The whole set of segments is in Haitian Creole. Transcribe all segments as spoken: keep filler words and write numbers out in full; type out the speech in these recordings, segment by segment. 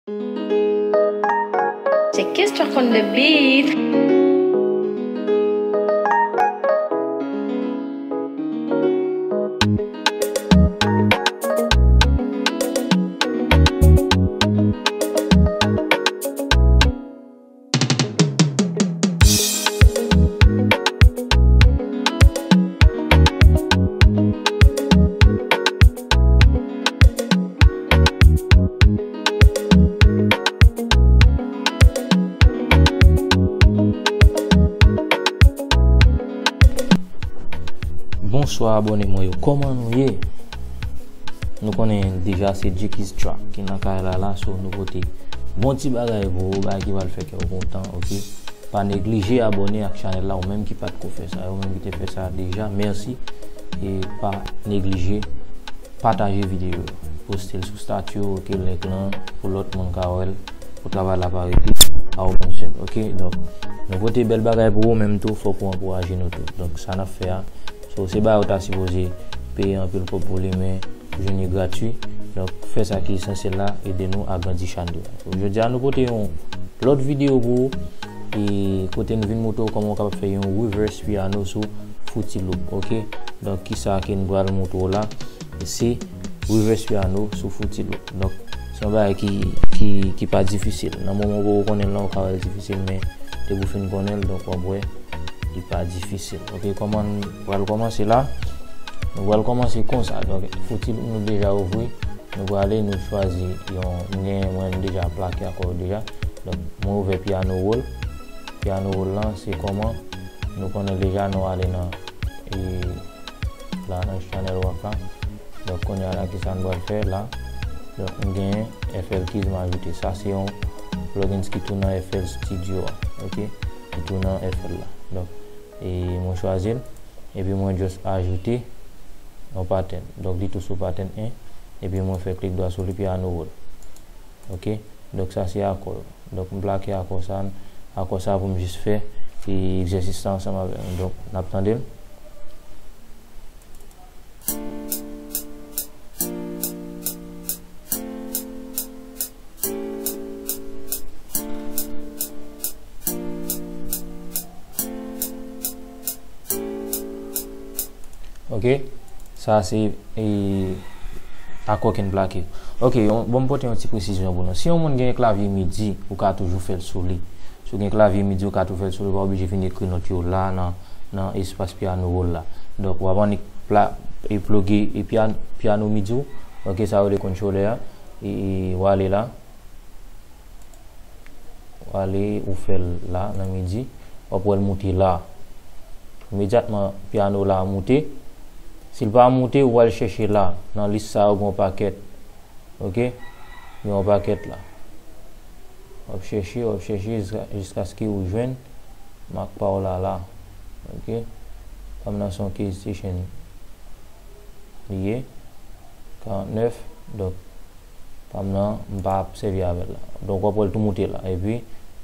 Check Kiss Track on the beat. Bonswa abòne mwen yo, kòman nou ye? Nou konnen deja se Jcky's Track ki nan kay la la, so nou pote bon ti bagay pou ou, bagay ki pral fè kè w kontan, oke? Pa neglije abòne ak chanèl la, ou menm ki pa t ko fè sa, ou menm ki te fè sa deja, mèsi. E pa neglije pataje videyo yo, poste l sou stati w, oke, link lan pou lòt moun ka wè l, pou travay la pa rete a ou menm sèl, oke? Donk, nou pote bèl bagay pou ou menm tou, fòk ou ankouraje nou tou. Donk, sa n ap fè a, so, se bagay ou ta sipoze peye anpil kòb pou li, men ou jwenn li gratui. Donk, fè sa ki esansyèl la, ede nou agrandi chanèl la. Jodi a, nou pote yon lòt videyo pou ou, e kote nou vin montre w kòman w kapab fè yon reverse piano sou Fruity Loop, oke? Donk, kisa ke n pral montre w la, se reverse piano sou Fruity Loop. Donk, se yon bagay ki, ki, ki pa difisil. Nan moman ou poko konnen l lan, ou ka wè l difisil, men depi w fin konnen l, donk w ap wè li pa difisil. Oke, kòman n pral kòmanse la? Nou pral kòmanse konsa. Donk, Fruity Loop nou deja ouvri. Nou prale, nou chwazi yon, m gen, mwen, m deja plake akò yo deja. Donk, mwen ouvè piano roll. Piano roll lan, se kòman nou konnen deja, nou ale nan, e, la, nan channel rock la. Donk, kounye a la, kisa n pral fè la? Donk, m gen F L Keys m ajoute. Sa, se yon plugins ki tou nan F L Studio a, oke? Ki tou nan F L la. Donk, e mwen chwazi l, epi mwen just ajoute yon pattern. Donk, li tou sou pattern en, epi mwen fè klik dwa sou li, piano roll. Oke? Donk, sa se akò yo. Donk, m plake akò sa, akò sa pou m jis fè, e, egzèsis la ansanm avè nou. Donk, n ap tande l. Oke? Sa se, e, akò ke n plake. Oke, yon, bon, m pote yon ti presizyon pou nou. Si yon moun gen klavye midi, ou ka toujou fè l sou li. Si w gen klavye midi, ou ka toujou fè l sou li, ou pa oblije vin ekri nòt yo la nan, nan espas piano roll la. Donk, w ap annik pla-, e, ploge, e, pian-, piano midi w, oke, sa yo rele controller a, e, e, w ale la. W ale, ou fè l la, nan midi. W ap wè l moute la. Imedyatman, piano la moute. Si l pa moute, ou pral chèche la. Nan lis sa yo, gen yon pakèt. Oke? Gen yon pakèt la. W ap chèche, w ap chèche jiska, jiskaske ou jwenn mak pa w la, la. Oke? Kòm nan se yon key station li ye. Karantnèf. Donk, pa m nan, m pa ap sèvi avè l la. Donk, w ap wè l tou moute la. Epi,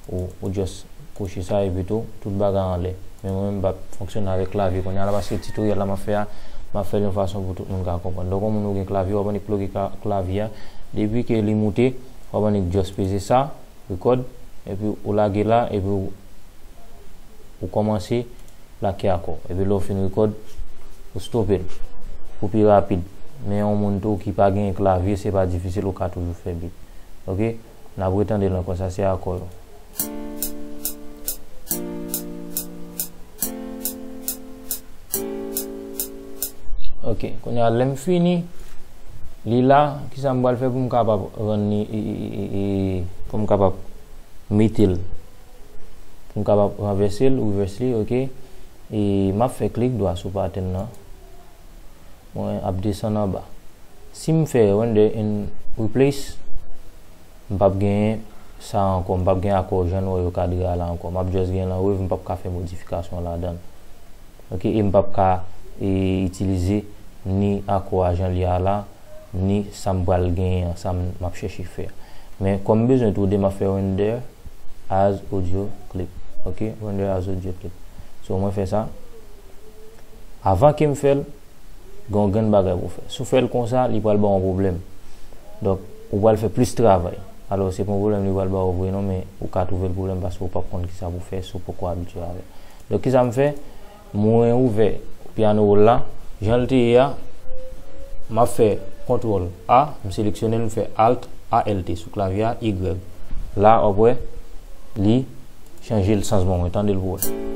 ou, ou just kouche sa, epi tou, tout bagay anlè. Men mwen menm, m p ap fonksyone avèk klavye kounye a la, paske titoryèl la m ap fè a, m ap fè l yon fason pou tout moun ka konprann. Donk, yon moun ou gen klavye, w ap annik ploge ka-, klavye a. Depi ke li moute, w ap annik just peze sa, record, epi ou lage la, epi ou, ou kòmanse plake akò. Epi lè w fin record, ou stope l. Pou pi rapid. Men yon moun tou ki pa gen klavye, se pa difisil, ou ka toujou fè beat. Oke? N ap retande l ankò, sa se akò yo. Oke, kounye a lè m fini, li la, kisa m pral fè pou m kapab rann li, e, e, e, e, pou m kapab mete l, pou m kapab ranvèse l, reverse li, oke? E m ap fè klik dwa sou pattern nan. Mwen ap desann anba. Si m fè render and replace, m p ap genyen sa ankò, m p ap gen akò jan nou wè yo kadre a la ankò. M ap just gen l an wave, m p ap ka fè modifikasyon ladan l. Oke, e m p ap ka, e, itilize ni akò a jan li a la, ni sa m pral genyen an, sa m, m ap chèche fè a. Men kòm m bezwen tou de, m ap fè render as audio clip. Oke, render as audio clip. So, mwen fè sa. Avan ke m fè l, gen yon grenn bagay pou w fè. Si w fè l konsa, li pral ba w yon pwoblèm. Donk, ou pral fè plis travay. Alò, se pa yon pwoblèm li pral ba w vre non, men ou ka twouve l pwoblèm paske ou p ap konn kisa pou w fè si w poko abitye avè l. Donk, kisa m fè? Mwen ouvè Piano Roll la, jan l te ye a, m ap fè kontwòl A, m seleksyone l, m fè Alt, A L T sou klavye a, Y. La, w ap wè, li chanje l sans ban mwen, tande l pou w wè.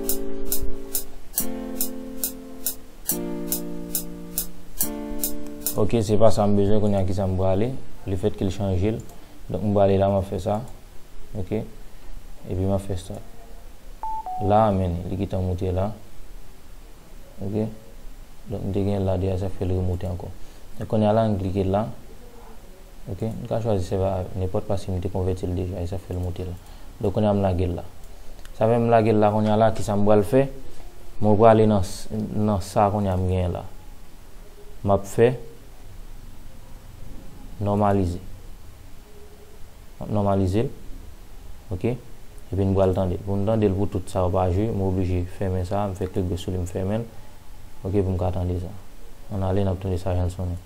Ok, se pa sa m bezwen, kounye a kisa m prale, lefètke l chanje l. Donk, m prale la, m ap fè sa. Ok. Epi m ap fè sa. La, men, li gentan moute la. Ok. Donk, m te gen l la deja, sa fè l remoute ankò. Donk, kounye a la, m klike la. Ok. M ka chwazi sèvi a nenpòt paske m te konvèti l deja, e sa fè l moute la. Donk, kounye a m lage l la. Sa fè m lage l la, kounye a la, kisa m pral fè? Mwen prale nan, nan sa kounye a m genyen la. M ap fè nòmalize. M ap nòmalize l. Ok. Epi n pral tande l. Pou n tande l pou tout sa yo pa jwe, m oblije fèmen sa, m fè klik dwèt sou li, m fèmen l. Ok, pou m ka tande sa. Ann ale, n ap tande sa jan l sonnen.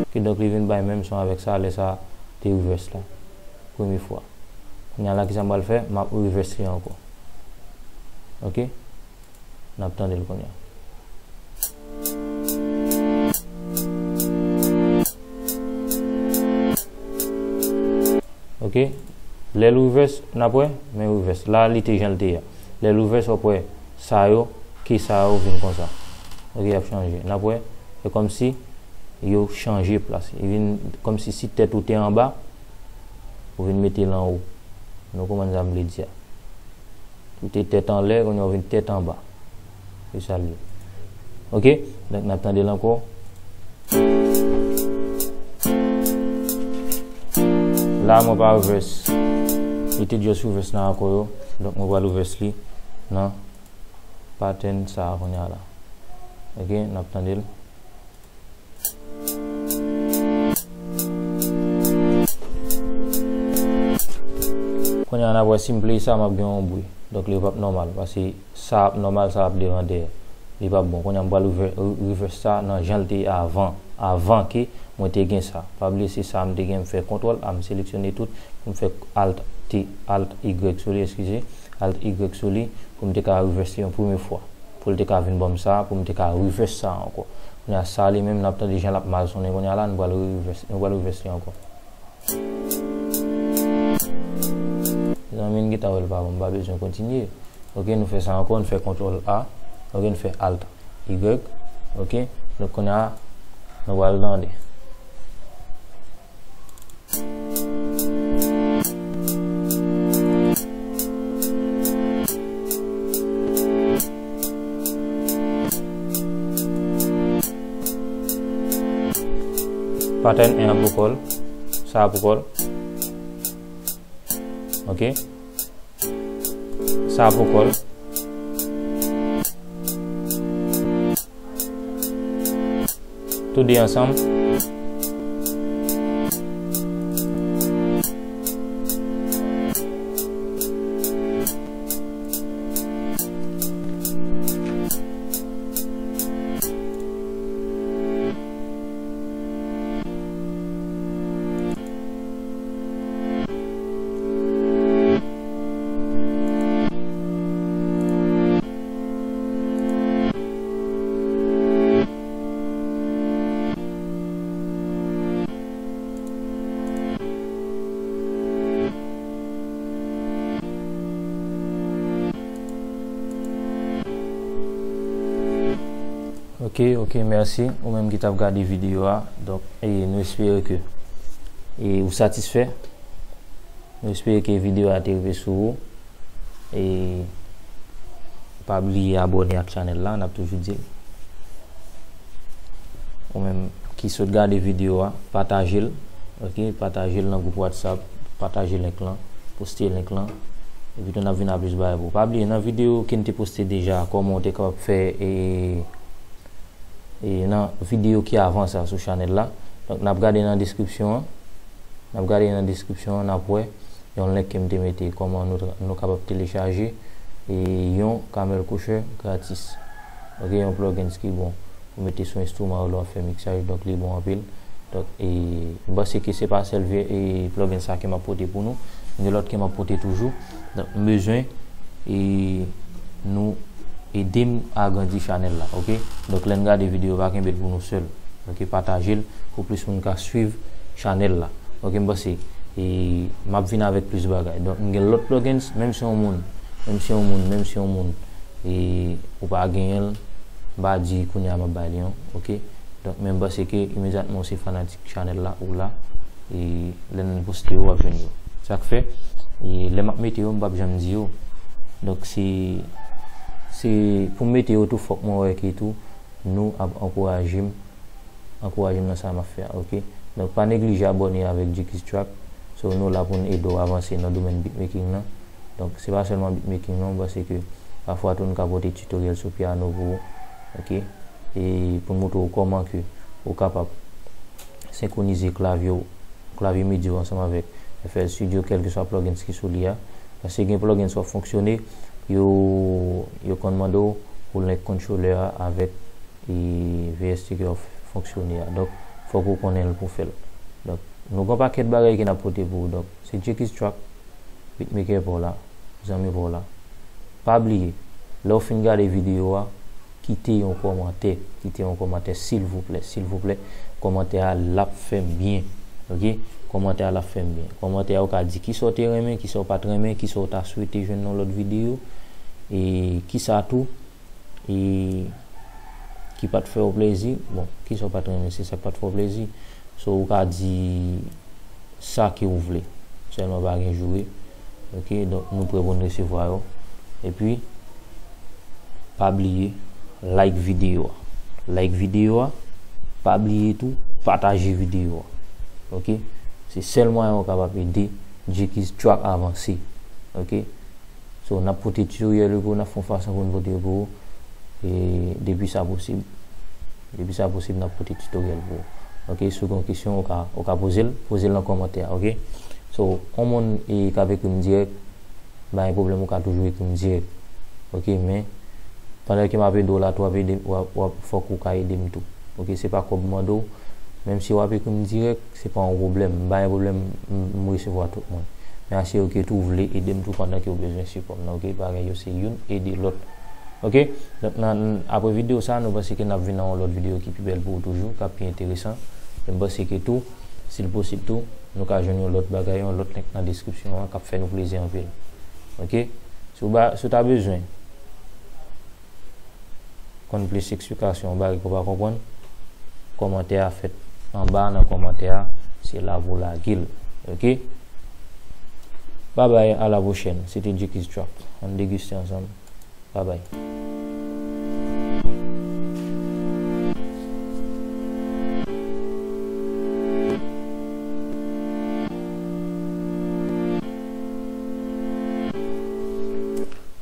Ok, donk li vin bay menm son avèk sa, lè sa te reverse la. Premye fwa. Kounye a la, kisa m pral fè? M ap reverse li ankò. Ok? N ap tande l kounye a. Ok. Lè l reverse, n ap wè, men reverse. La, li te jan l te ye a. Lè l reverse, w ap wè, sa yo, ke sa yo vin konsa. Ok, y ap chanje. N ap wè, se kòmsi yo chanje plas. Li vin kòmsi si tèt ou te anba, ou vin mete l anwo. Nou konprann sa m vle di a. Ou te tèt anlè, kounye a w vin tèt anba. Se sa l ye. Ok? Donk, n ap tande l ankò. La, mwen pa reverse. Li te just reverse nan akò yo. Donk, mwen pral reverse li nan pattern sa a kounye a la. Ok? N ap tande l. Kounye a, n ap wè si m play sa, m ap gen yon bri. Donk, li p ap nòmal, paske sa ap nòmal, sa ap devan dèyè. Li p ap bon. Kounye a, m pral rever-, re-, reverse sa nan jan l te ye avan, avan ke mwen te gen sa. Pa bliye, se sa m te gen, m fè kontwòl A, m seleksyone tout, pou m fè Alt T, Alt Y sou li, eskize, Alt Y sou li, pou m te ka reverse li yon premye fwa. Pou l te ka vin ban m sa, pou m te ka reverse sa ankò. Kounye a, sa li menm, n ap tande jan l ap mal sonnen kounye a la, nou pral reverse, nou pral reverse li ankò. Mezanmi, n gentan wè l pa bon, m pa bezwen kontinye. Ok, nou fè sa ankò, nou fè kontwòl A. Ok, nou fè Alt Y. Ok, donk kounye a, nou pral tande. Pattern en an pou kò l. Sa pou kò l. Ok. Sa pou kò l. Tou de ansanm. Ok, ok, mèsi. Ou menm ki t ap gade videyo a. Donk, e, nou espere ke, e, ou satisfè. Nou espere ke videyo a te rive sou ou. E pa bliye abòne ak chanèl la, n ap toujou di l. Ou menm ki sot gade videyo a, pataje l, ok? Pataje l nan gwoup WhatsApp, pataje link lan, poste link lan. Epi tou n ap vin a plis bagay pou ou. Pa bliye, nan videyo ke n te poste deja, kòman w te kapab fè, e, e nan videyo ki avan sa sou chanèl la. Donk, n ap gade nan deskripsyon an. N ap gade nan deskripsyon an, n ap wè yon link ke m te mete, kòman nou, nou kapab telechaje, e, yon Camel Crusher gratis. Ok, yon plugins ki bon pou mete sou enstriman yo lè w ap fè miksaj, donk li bon anpil. Donk, e, m panse ke se pa sèl vye, e, plugin sa ke m ap pote pou nou. M gen lòt ke m ap pote toujou. Donk, m bezwen, e, nou ede m agrandi chanèl la, oke? Donk, lè n gade videyo, pa kenbe l pou nou sèl. Oke, pataje l pou plis moun ka swiv chanèl la. Oke, m panse, e, m ap vin avèk plis bagay. Donk, m gen lòt plugins, menm si yon moun, menm si yon moun, menm si yon moun, e, ou pa genyen l, m pa di kounye a m ap bay li, non, oke? Donk, men m panse ke imedyatman ou se fanatik chanèl la, ou la, e, lè n poste yo, w ap jwenn yo. Sa k fè, e, lè m ap mete yo, m p ap janm di yo. Donk, se, se pou m mete yo tou, fòk mwen wè ke tou, nou ap ankouraje m, ankouraje m nan sa m ap fè a, oke? Donk, pa neglije abòne avèk Jikis Track. So, nou la pou n ede w avanse nan domèn beatmaking nan. Donk, se pa sèlman beatmaking non, m panse ke pafwa tou nou ka pote tutoriel sou piano pou ou, oke? E pou n montre w kòman ke ou kapab senkwonize klavye w, klavye midi w ansanm avèk F L Studio, kèlkeswa plugins ki sou li a. Paske gen plugins w ap fonksyone, yo, yo konn mande w pou link controller a avèk e V S T ke w ap fonksyone a. Donk, fòk ou konnen l pou fè l. Donk, nou gen yon pakèt bagay ke n ap pote pou ou. Donk, se Jikis Track, beatmaker pa w la, zanmi pa w la. Pa bliye, lè w fin gade videyo a, kite yon kòmantè, kite yon kòmantè, silvouplè, silvouplè. Kòmantè a l ap fè m byen, oke? Kòmantè a l ap fè m byen. Kòmantè a ou ka di kisa w te renmen, kisa w pa t renmen, kisa w ta swete jwenn nan lòt videyo, e kisa tou, e ki pa t fè w plezi. Bon, kisa w pa t renmen, se sa k pa t fè w plezi. So, ou ka di sa ke w vle. Sèlman pa gen joure. Oke, donk nou prè pou n resevwa yo. Epi, pa bliye, like videyo a. Like videyo a. Pa bliye tou, pataje videyo a. Oke? Se sèl mwayen ou kapab ede Jikis Track avanse. Oke? So, n ap pote tutoriel yo pou ou, n ap fè yon fason pou n pote yo pou ou. E depi sa posib. Depi sa posib, n ap pote tutoriel pou ou. Oke, si w gen yon kesyon, ou ka, ou ka poze l, poze l nan kòmantè a, oke? So, yon moun e k ap ekri m dirèk, pa gen pwoblèm, ou ka toujou ekri m dirèk. Oke, men, pandan ke m ap ede w la, tou w ap ede, w ap, w ap, fòk ou ka ede m tou. Oke, se pa kòb m mande w, menm si w ap ekri m dirèk, se pa yon pwoblèm. M pa gen pwoblèm, m, m resevwa tout moun. Men asire w ke tou w vle ede m tou pandan ke w bezwen sipò m nan, oke? Bagay yo se youn ede lòt. Oke? Donk, nan, apre videyo sa, nou panse ke n ap vin nan yon lòt videyo ki pi bèl pou ou toujou, k ap pi enteresan. E m panse ke tou, si l posib tou, nou ka jwenn yon lòt bagay, yon lòt link nan deskripsyon an, k ap fè nou plezi anpil. Oke? Si w ba, si w ta bezwen konn plis eksplikasyon, yon bagay ke w pa konprann, kòmantè a fèt anba nan kòmantè a, se la pou w lage l. Oke? Babay, a la pwochèn. Se te Jikis Track. Ann degiste ansanm. Babay.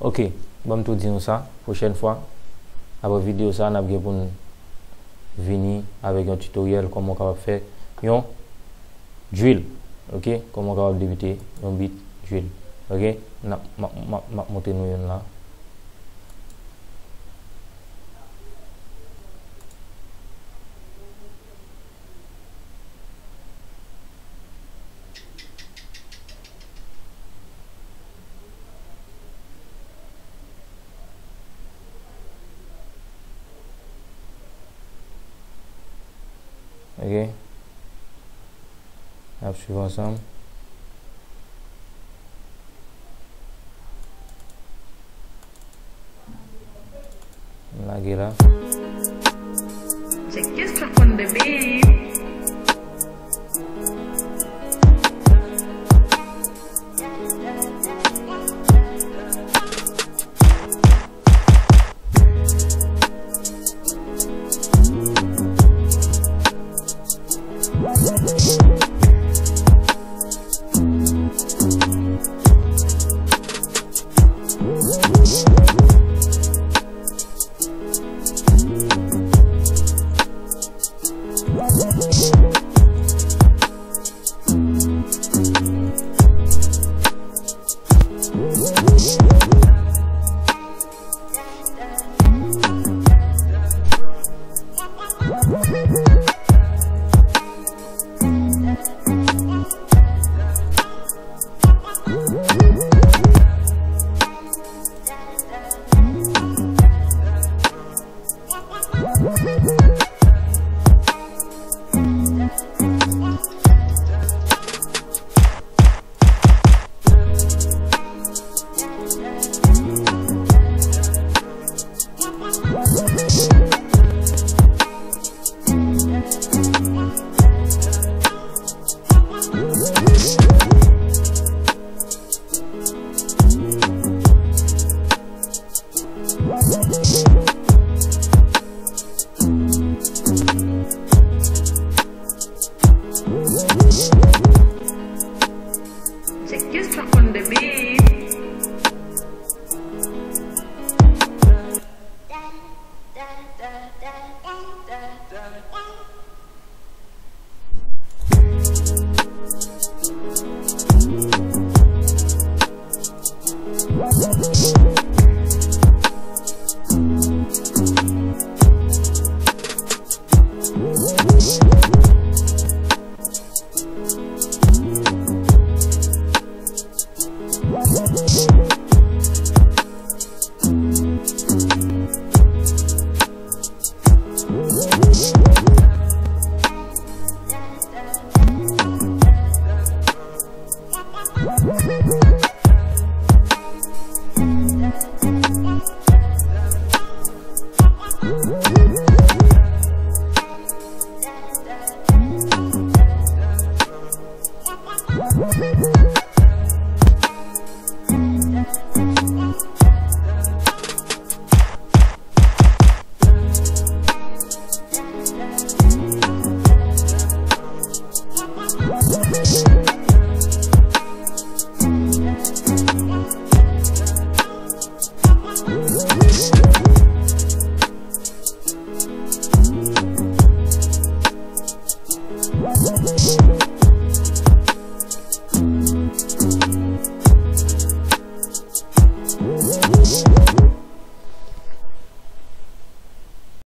Oke, ban m tou di nou sa. Pwochèn fwa, apre videyo sa, n ap gen pou n vini avèk yon tutoriel kòman w kapab fè yon drill, oke? Kòman w kapab debite yon beat drill, oke? N ap, m ap, m ap, m ap montre nou youn la. Oke. N ap swiv ansanm. N lage la. Check this track on the beat.